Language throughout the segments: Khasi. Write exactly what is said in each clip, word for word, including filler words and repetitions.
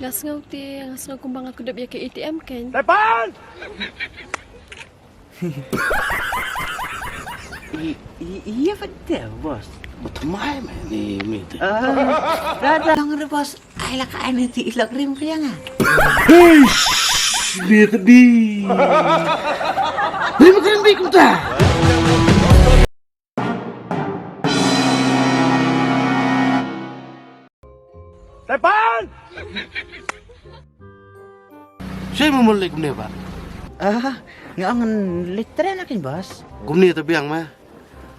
Nga sngew te, nga sngew kumba nga kudep ïa ka A T M kan. Tepan! I, i, iya pat te, boss. Ba thymmai me ni, mi te. Ah, da, da, long re, boss. Ai la ka ai ni ti ilok rim ria nga. Eish, ni te di. Rim rim di kumta. Tepan! Shay me mul leh kumne pat? Ah, nga ong leit tren a kin boss. Kumne te biang me.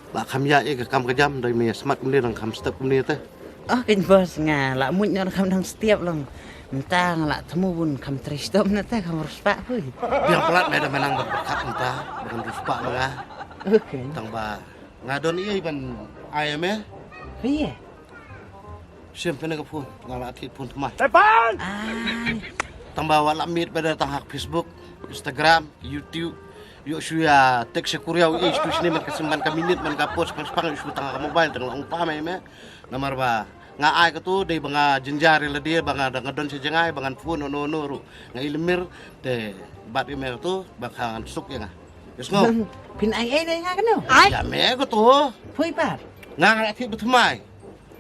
Ba kham ïa ïa ka kam ka jam dei me ïa smat kumne dang kham step kumne te. Oh kin boss nga la mut nyor kham dang step long. Mynta nga la thmu bun kham trei stop na te kham respect hui. Biang palat me da menang bad berkat mynta ba kan respect me nga. Okay. Tang ba nga don ïa ban ai me. Hui. Sim pynne ka phone, nga la thied phone thymmai. Tepan! Ah. Tang ba wat la miet ba da tang ha Facebook, Instagram, YouTube. Ïoh shu ïa text sha Korea, ïoh shu sini man ka sim man ka minit man ka post pang pang ïoh shu tang ha ka mobile tang la ong ta me me. Namar ba nga ai ka tu dei ba nga jynjar ïa lade ba nga da nga don sha jngai ba ngan phone no no ruh. Nga i lemir te bad email tu ba ka ngan suk ïa nga. Yes no. Phin ai ai dei nga ka no. Ai. Ïa me ka tu. Phui pat. Nga nga thied ba thymmai.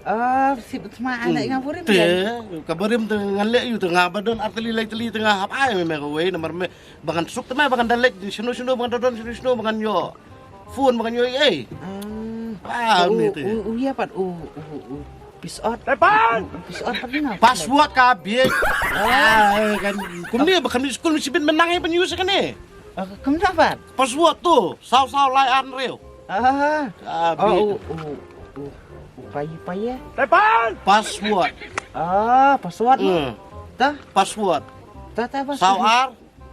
Ah, sip tma ai nga burim. Te, ka burim te ngan leh ïa u te nga ba don ar tylli lai tylli te nga hap ai me me kawei namar me ba ngan suk te me ba ngan da leit shano shano ba ngan da don shano shano ba ngan ïoh phone ba ngan ïoh ei. Ah, me te. U ïa pat u u u pisot. Tepan! Pisot pat na. Password ka biek. Ah, kan kumne ba kan skul mesti bin menang ai ban use kane. Ah, kumta pat. Password tu, saw saw lai an reu. Ah. Ah, oh, oh, oh, oh, oh, pai pai ya. Tepan! Password. Ah, password. Hmm. Tah. Password. Tah tah password. Saw ar,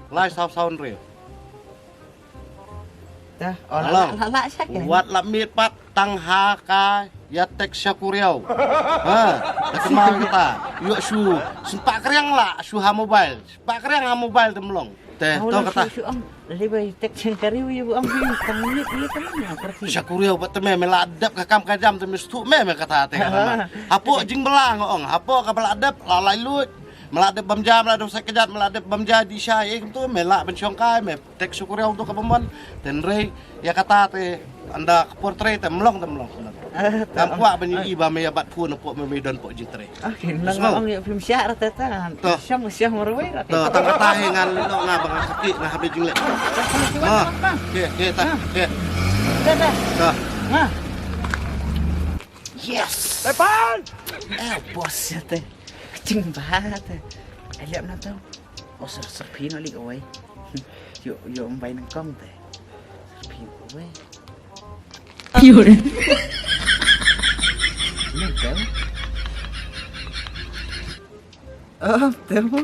lai saw saw an reu. Tah. Oh, la la la syak. Wat la mit pat tang ha ka ya tek sya kuriau. Ha, da kema kata. Yuk shu, sempak keriang la, shu ha mobile. Sempak keriang ha mobile temlong. Te to kata. Shu ong le bai tek chen kari wi bu ong wi tang ni wi tang ni. Sha kuriau ba te me me la dep ka kam ka jam te me stu me me kata te. Hapo jing bela nga ong hapo ka bela dep la lai lut. Me la dep bam jam la dep sa kejat me la dep bam ja di sha e tu me la ben shong kai me tek sha kuriau tu ka bam ban. Ten rei ya kata te anda ka portrait te mlong te mlong. Kam kwah ban yu i ba me ya bat phone po me me don po jing tre. Okay, nang ong ya film syak rata ta. Siang siang marwai rata. To tang kata he ngan lo nga ba nga sakit nga habis jing lek. Ha. Ke ke ta ke. Dah dah. Dah. Ha. Yes. Tepan. Eh bos ya te. Kecing banget te. Elep na tau. Oh ser serpin alik awai. Yo yo mbai nengkong te. Serpin awai. Yun. Nengkong. Ah, temo.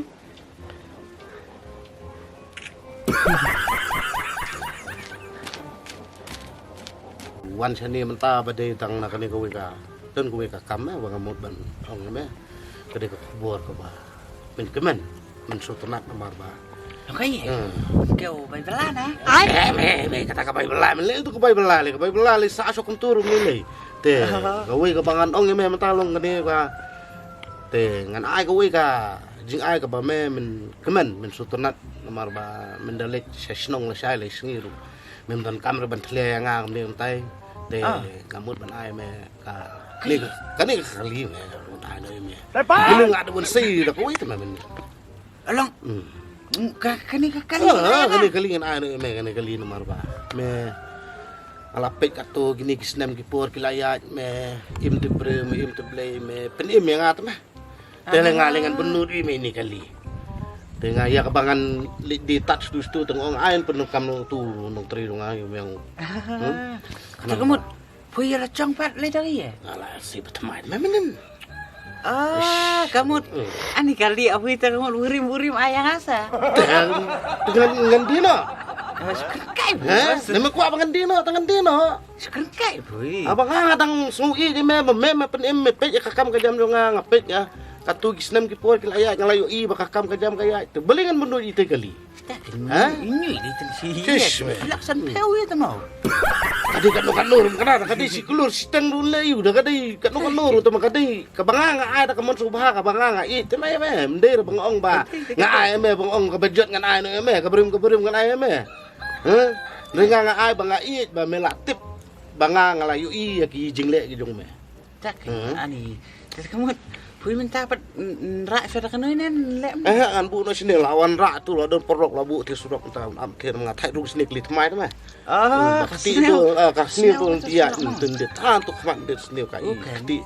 Wan shane mynta ba dei tang na kane kawei ka, don kawei ka kam eh, ba nga mut ban ong me. Ka dei ka khubor kaba mynkmen mynshuh tynnat namar ba. Okay. Keu bai bela na. Ai me me kata ka bai bela me le tu ka bai bela le ka bai bela le sa shok kumtur me le. Te kawei kaba ngan ong me mynta long kane ka. Te ngan ai kawei ka jingai kaba me mynkmen mynshuh tynnat namar ba mynda leit sha shnong la shai la sngi ruh. Mem don kam re ban thlia ïa nga kam dei kam tai. Te nga mut ban ai me ka kane ka kali me ban ai no me. Kane nga da ban sei da kawei te me men. Along. Ka kane ka kali. Kane kali ngan ai no me kane kali namar ba me ala peit ka to kine ki snem ki por ki la ïaid me im te bre me im te blei me pyn im ïa nga te me. Te le nga le ngan bynnud wi me ini kali. Te nga ïa kaba ngan leit di tat stu stu te nga ong ai pynnud kam nong tu nong tri nong ai me ong. Te ka mut phui ïa la chong pat le dang ïa. Nga la si ba thymmai me mynnin. Ah, ka mut ani kali a phui te ka mut wurim wurim ai ïa nga sa. Te ngan ngan di no. Kai. Ne me kwah ba ngan di no te ngan di no. Skrengkai pui. Aba nga nga dang sngew i di me ba me me pynim me peit ïa ka kam ka jam jong nga nga peit ïa. Katto ki snem ki por ki la ïaid, nga la ïohi ba ka kam ka jam ka ïaid. Te balei ngan mynno ïa ita i kali? Ha? Shish, me. Lak san phew ïa ta mo. Ka dei katno katno ruh kane, ka dei shi klur shiteng ruh lei ïa u, da ka dei katno katno ruh, te ma ka dei kaba nga nga ai da ka mon sngewbha, kaba nga nga ïeit. Te me, me, ym dei ruh ba nga ong ba nga ai me, ba nga ong kaba jot ngan ai noh ïa me, kaba rim kaba rim ngan ai ïa me. Ha? Hynrei nga nga ai ba nga ïeit, ba me la tip ba nga nga la ïohi ïa ki jingleh ki jong me. Tak, hmm, ani. Te ka mut, phi mynta pat, n-, n-, rah shuwa da kano ne leh? Eh, ngan buh noh shane, la wan rah tu, la don paralok, la buh te surok mynta, am, te nga thait ruh shane kli thymmai te me. Ah, hmm, ka kti tu, ah, ka sniew tu sniew, dia, sniew. Tun dia, than tu khmat dia sniew ka i, okay, kti.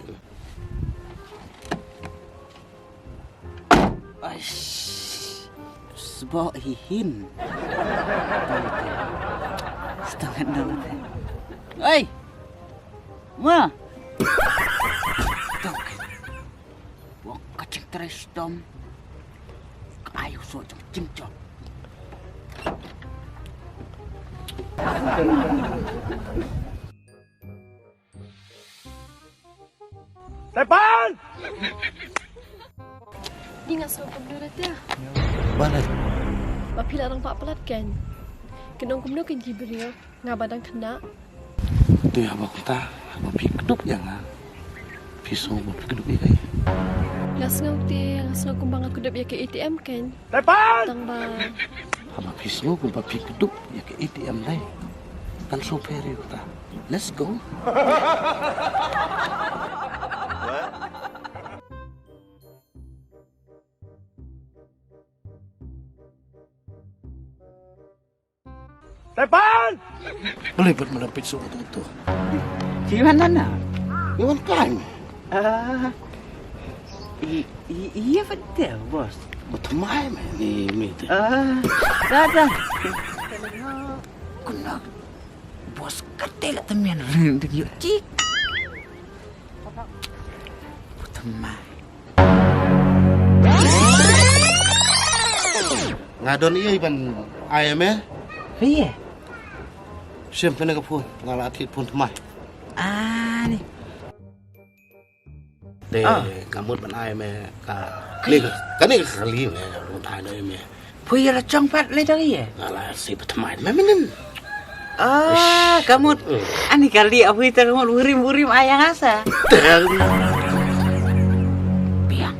Aish, sboh hi hin. Stang ngan dang. Oi! Ma! Tong. Wong ka jingtrei stom. Ka ayu so jong jingjop. Tepan! Ni nga sngew kumno te? Ba la. Ba phi la rang palat kan. Kin ong kumno kan ki briew, nga ba dang khynnah. Te haba kumta, haba phi kdup ïa nga, phi sngew ba phi kdup ïa kaei? Nga sngew te, nga sngew kumba nga kdup ïa ka A T M kan. Tepan! Tang ba. Haba phi sngew kumba phi kdup ïa ka A T M dei, kan shu pher ïa kata. Let's go. Tepan! Balei pat me la peit shuh kato kato? Phi wan na na? Phi wan khlaiñ. Ah. I, i, ïa pat te, boss. Ba thymmai me ni, me te. Ah, da, da. Kena, boss, kata la tymmen ring ding ïoh tik. Ba thymmai. Nga don ei ban ai me. Ïa. Shim pynne ka phone, nga la thied phone thymmai. Ah, ni. Te, ah, nga mut ban ai me ka, kane ka, kane ka kali me, mut ai me. Phi ïa la jong pat lei dang ïa? Nga la sih ba thymmai me mynnin. Ah, ka mut. Mm. Ani kali a phi te ka mut burim burim ai ïa nga sa. Teng. Biang.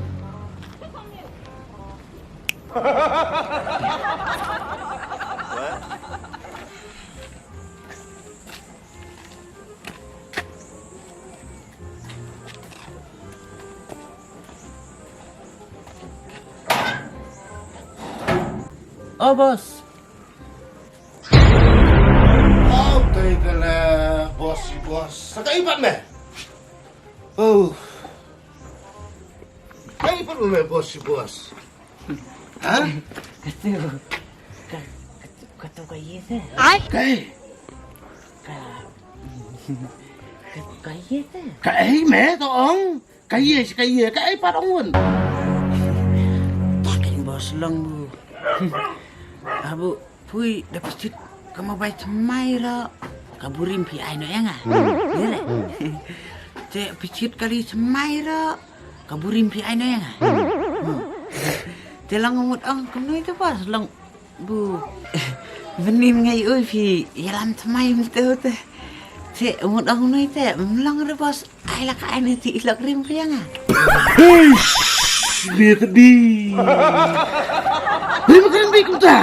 Oh, boss. Oh, te kala, boss, boss. Sa kaei pat me? Oh. Kaei pat me, boss, boss? Ha? Kato, ka, kato, kato kaei te? Ai? Kaei? Ka, ka, kaei te? Kaei me, to ong? Kaei, kaei, kaei pat ong un? Ta kaei boss long bu. Abu, pui, da phi thied ka mobile thymmai ruh, ka burim phi ai noh ïa nga. Ïa le? Te phi thied kali thymmai ruh, ka burim phi ai noh ïa nga. Te long mut ong kumno ïa te boss long bu. Mynnin nga ïohi phi ïalam thymmai mynta te. Te mut ong kumno ïa te, mlong re boss. Ai la ka ai ne ti ilok rim phi ïa nga. Eish, bia ka di. Rim ka rim di kumta.